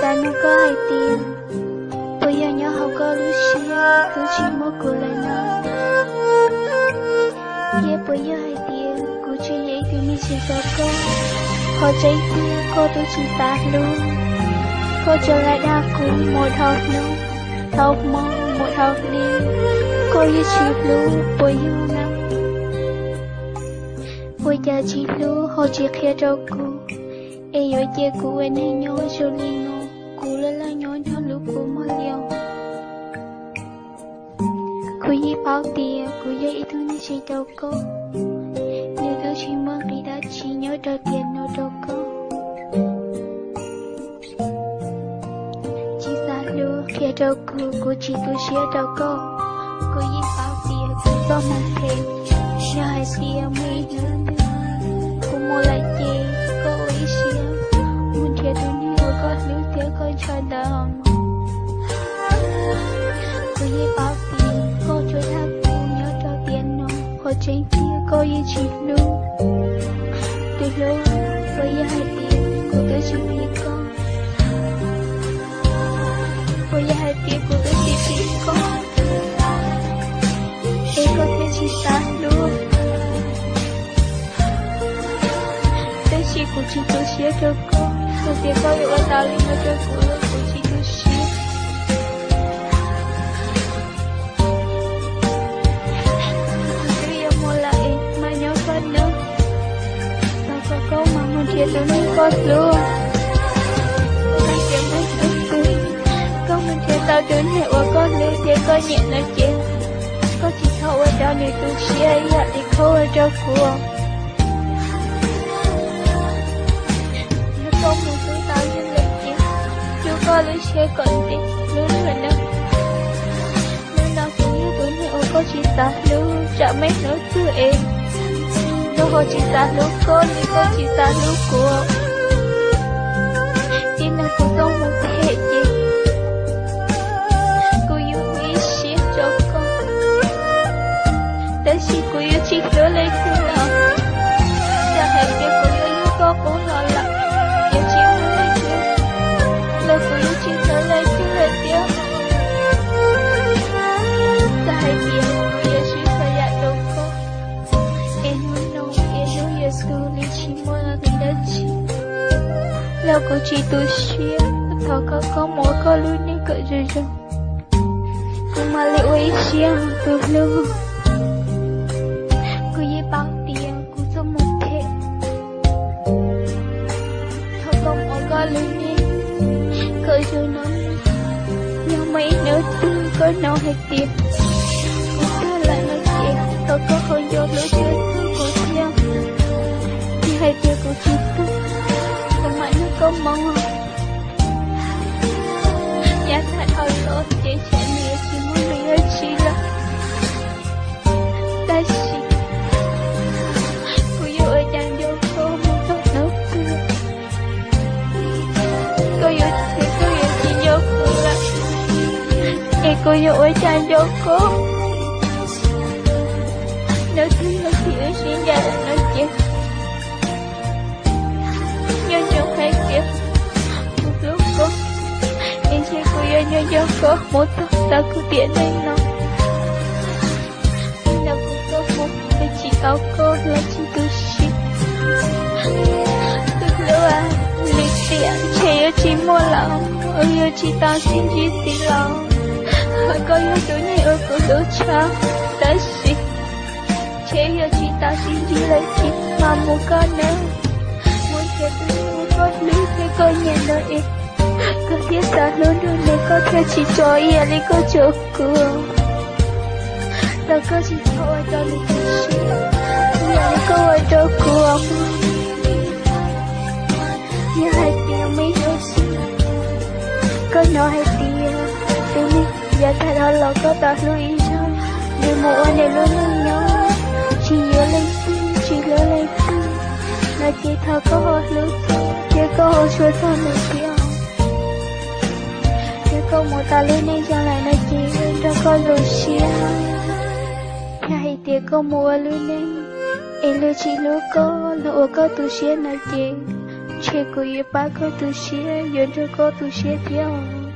Cas nug koj hais tias, puas yog nyob hauv koj lub siab twb tsis muaj kuv lawm no? Thiab puas yog hais tias kuv tsis yog ib tug neeg tsis tau koj? Qhov tseeb tiag koj twb tsis xav hlub, koj tsuas lam dag kuv mus dhau hnub, dhau hmo, mus dhau hli. Koj yeej tsis hlub puas yog na? Ua cas tsis hlub ho tsis qhia rau kuv, es yuav cia kuv ua neeg nyob zoo li no, kuv laj laj nyob nrog lub kua muag li os? Kuv yeej paub tias kuv yog ib tug neeg tsis tau koj, nws twb tsis muaj nqis dab tsi nyob rau tiam no rau koj. Tsis xav hlub qhia rau kuv, kuv tsis tu siab rau koj. Kuv yeej paub tias kuv txoj hmoo phem, yog hais tias muaj ib hnub twg kuv mus lawm ces koj ua ib siab mus nrhiav tus neeg uas koj hlub thiab koj ntshaw ntawd os mog. Kuv yeej paub tias koj tsuas dag kuv nyob rau tiam no, qhov tseeb tiag koj yeej tsis hlub. Tus hlub, puas yog hais tias kuv twb tsis phim koj? Puas yog hais tias kuv twb tsis phim koj, es koj thiaj tsis xav hlub? Tab sis kuv tsis tu siab rau koj, txawm tias koj yuav ua tau li no rau kuv los kuv tsis tu siab. Kuv twb yuav mus lawm es mas nyob koj nawb. Thov kom koj mam mus nrhiav tus neeg koj hlub. Txawm tias muaj hnub twg koj mus nrhiav tau tus neeg uas koj hlub thiab koj nyiam no ces koj tsis txhob ua rau nws tu siab ib yam li koj ua rau kuv. Yog koj mus hlub tau yog lawm ces rub koj lub siab kom ntev hlub luag nawb. Hnub no kuv yog tus neeg uas koj tsis xav hlub, tsam muaj hnub twg es koj ho tsis xav hlub koj li koj tsis xav hlub kuv. Txij no kuv txoj hmoo phem ces kuv yuav ua ib siab rau koj, tab sis kuv yuav tsis hlub leej twg lawm. Txawm hais tias kuv yuav yug koj qub los lawm, yuav tsis muaj leej twg, los kuv yuav tsis hlub leej twg lawm thiab. Txawm hais tias kuv yuav swb txhua yam rau koj, es hnub no es hnub yuav tu li tsis muaj nqis dab tsi, los kuv tsis tu siab, thov koj, koj mus ua koj lub neej kom zoo zoo, kuv mam li ua ib siab tus hlub. Kuv yeej paub tias kuv txoj hmoo phem, thov koj mus ua koj lub neej kom zoo no. Yog muaj ib hnub twg koj hnov hais tias kuv tuag lawm no ces thov koj ho nco hlub txhua tus kuv thiab. Yog hais tias kuv tsis tuag, kuv mam nrog koj mus. Yav tag dhau los ces tsam nws yuav tsis muaj nqis dab tsi lawm, tab sis kuv yuav ua cas nco koj mus txog hnub twg? Koj yuav, koj yuav tsis nco kuv lawm, es kuv yuav ua cas nco koj? Hnub twg yog thaum wb sib ncaim lawm no ces nco ntsoov hais tias kuv hlub koj, es ntshe kuv yuav nco nco koj mus txog tau kuv tiam neej no. Txij no kuv tuaj mus, kuv tsis tau koj los tsis tu siab. Tus hlub, lwm tiam ntshe yuav tsis muaj lawm, yuav tsis tau sib ntsib ntxiv lawm. Koj yog tus neeg uas kuv hlub tshaj, tab sis ntshe yuav tsis tau sib ntsib lawm thiab, mas mus koj nawb. Mus nrhiav tus neeg uas koj hlub thiab koj nyiam ntawd es koj thiaj xav hlub nrog nws, koj thiaj tsis tso ib yam li koj tso kuv. Los koj tsis txhob ua rau nws tu siab ib yam li koj ua rau kuv. Yog hais tias muaj ib hnub twg koj hnov hais tias tus neeg yav tag dhau los koj tau hlub ib zaug, nws mus ua nws lub neej nyob, tsis yuav leej twg, tsis hlub leej twg, no ces thov koj ho hlub thiab koj ho tshua txog nws thiab. Yog koj mus tau lub neej zoo lawm no ces nrog koj zoo siab. Yog hais tias koj mus ua lub neej es luag tsis hlub koj, luag ua koj tu siab no ces Ntshe kuv yuav pab koj tu siab, yuav nrog koj tu siab thiab.